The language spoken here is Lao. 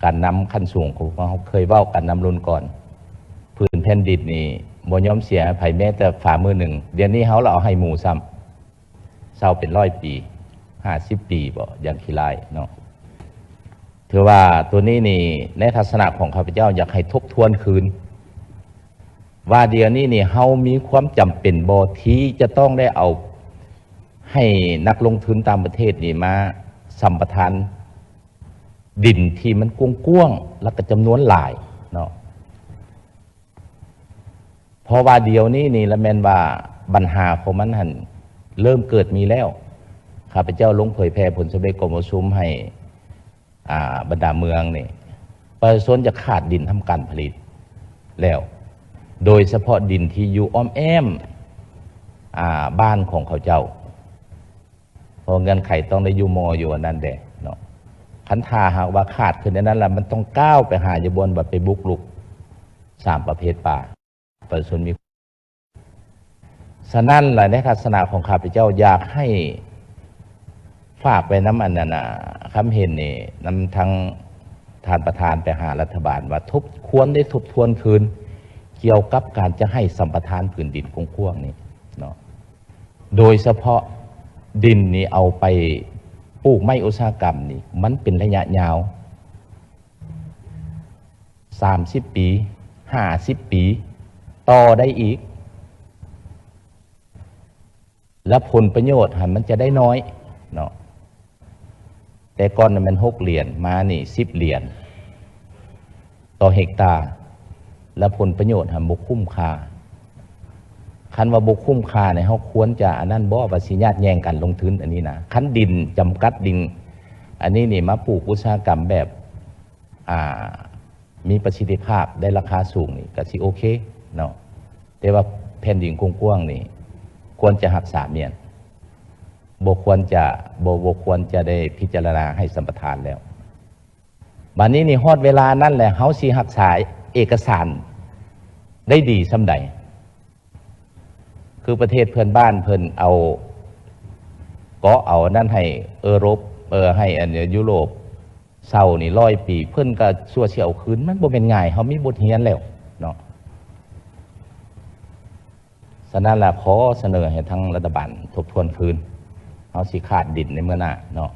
ການນຳຂັ້ນສູງຂອງພວກເຮົາເຄີຍເວົ້າກັນນຳລຸ້ນກ່ອນ ພື້ນແຜ່ນດິນນີ້ບໍ່ຍອມເສຍໃຫ້ໃຜແມ້ແຕ່ຝ່າມືໜຶ່ງ. ດຽວນີ້ເຮົາລະເອົາໃຫ້ໝູ່ຊ້ຳ ເຊົ່າເປັນຮ້ອຍປີ ຫ້າສິບປີບໍ ຢ່າງຂີ້ລ້າຍເນາະ. ຖືວ່າໂຕນີ້ນີ້ ໃນທັດສະນະຂອງຂ້າພະເຈົ້າ ຢາກໃຫ້ທົບທວນຄືນ ວ່າດຽວນີ້ນີ້ ເຮົາມີຄວາມຈຳເປັນບໍ່ ທີ່ຈະຕ້ອງໄດ້ເອົາໃຫ້ນັກລົງທຶນຕ່າງປະເທດນີ້ມາສຳປະທານ ດິນທີ່ມັນກວ້າງໆ ແລ້ວກໍຈຳນວນຫຼາຍເນາະ. ເພາະວ່າດຽວນີ້ນີ້ລະແມ່ນວ່າບັນຫາຂອງມັນຫັ້ນເລີ່ມເກີດມີແລ້ວ. ຂ້າພະເຈົ້າລົງເຜີຍແຜ່ຜົນສຳເລັດກອງປະຊຸມໃຫ້ ອ່າ ບັນດາເມືອງນີ້ ປະຊາຊົນຈະຂາດດິນທຳການຜະລິດແລ້ວ ໂດຍສະເພາະດິນທີ່ຢູ່ອ້ອມແອ້ມ ອ່າ ບ້ານຂອງເຂົາເຈົ້າ. ເພາະເງື່ອນໄຂຕ້ອງໄດ້ຢູ່ມໍ່ຢູ່ອັນນັ້ນແດ່ເນາະ. ຄັນຖ້າຫາກວ່າຂາດຂຶ້ນໃນນັ້ນລະ ມັນຕ້ອງກ້າວໄປຫາຢູ່ບ່ອນວ່າໄປບຸກລຸກສາມປະເພດປ່າ ປະຊາຊົນມີ. ສະນັ້ນລະ ໃນທັດສະນະຂອງຂ້າພະເຈົ້າ ຢາກໃຫ້ຝາກໄວ້ນຳອັນນັ້ນນະ ຄຳເຫັນນີ້ ນຳທາງທ່ານປະທານໄປຫາລັດຖະບານວ່າ ທົບ ຄວນໄດ້ທົບທວນຄືນ ກ່ຽວກັບການຈະໃຫ້ສຳປະທານພື້ນດິນກວ້າງໆນີ້ເນາະ. ໂດຍສະເພາະດິນນີ້ເອົາໄປປູກໄມ້ອຸດສາຫະກຳນີ້ ມັນເປັນໄລຍະຍາວ ສາມສິບປີ ຫ້າສິບປີ ຕໍ່ໄດ້ອີກ ແລະ ຜົນປະໂຫຍດຫັ້ນມັນຈະໄດ້ໜ້ອຍເນາະ. ແຕ່ກ່ອນນັ້ນແມ່ນຫົກຫຼຽນ ມານີ້ສິບຫຼຽນຕໍ່ເຮັກຕາ ແລະ ຜົນປະໂຫຍດຫັ້ນບໍ່ຄຸ້ມຄ່າ. ຄັນວ່າບໍ່ຄຸ້ມຄ່ານີ້ ເຮົາຄວນຈະອັນນັ້ນບໍ່ ວ່າຊິຍາດແຍ່ງການລົງທຶນອັນນີ້ນະ. ຄັນດິນຈຳກັດ ດິນອັນນີ້ນີ້ມາປູກອຸດສາຫະກຳແບບ ອ່າ ມີປະສິດທິພາບ ໄດ້ລາຄາສູງນີ້ກະຊິໂອເຄເນາະ. ແຕ່ວ່າແຜ່ນດິນກວ້າງໆນີ້ ຄວນຈະຮັກສາມ້ຽນ ບໍ່ຄວນຈະ ບໍ່ ບໍ່ຄວນຈະໄດ້ພິຈາລະນາໃຫ້ສຳປະທານແລ້ວ. ບາດນີ້ນີ້ຮອດເວລານັ້ນແຫຼະ ເຮົາຊິຮັກສາເອກະສານໄດ້ດີສ່ຳໃດ? ຄືປະເທດເພື່ອນບ້ານເພິ່ນເອົາ ເກາະເອົານັ້ນໃຫ້ເອີຣົບ ເອີ ໃຫ້ອັນຢູໂຣບເຊົ່ານີ້ຮ້ອຍປີ ເພິ່ນກໍຊົ່ວຊິເອົາຄືນ ມັນບໍ່ແມ່ນງ່າຍ. ເຮົາມີບົດຮຽນແລ້ວເນາະ. ສະນັ້ນລະ ຂໍສະເໜີໃຫ້ທາງລັດຖະບານທົບທວນຄືນ ເຮົາຊິຂາດດິນໃນເມື່ອໜ້າເນາະ.